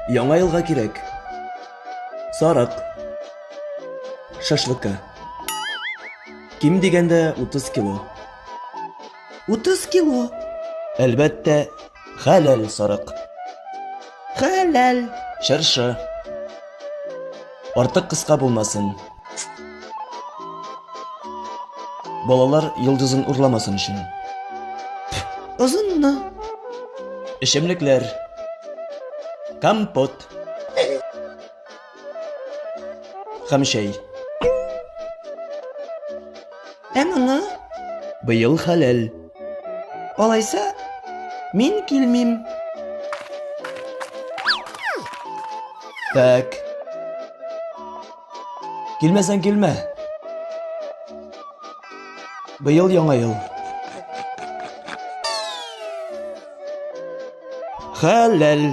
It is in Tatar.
Яңа елга кирәк. Сарык. Шашлыкка. Ким дигәндә 30 кило. 30 кило. Әлбәттә, хәләл сарык. Хәләл. Чыршы. Артык кыска булмасын. Балалар йолдызын урламасын өчен. Озынны. Эчемлекләр. Компот. Һәм чәй. Ә моны? Быел хәләл. Алайса, мин килмим. Так. Килмәсәң килмә. Быел яңа ел. Хәләл.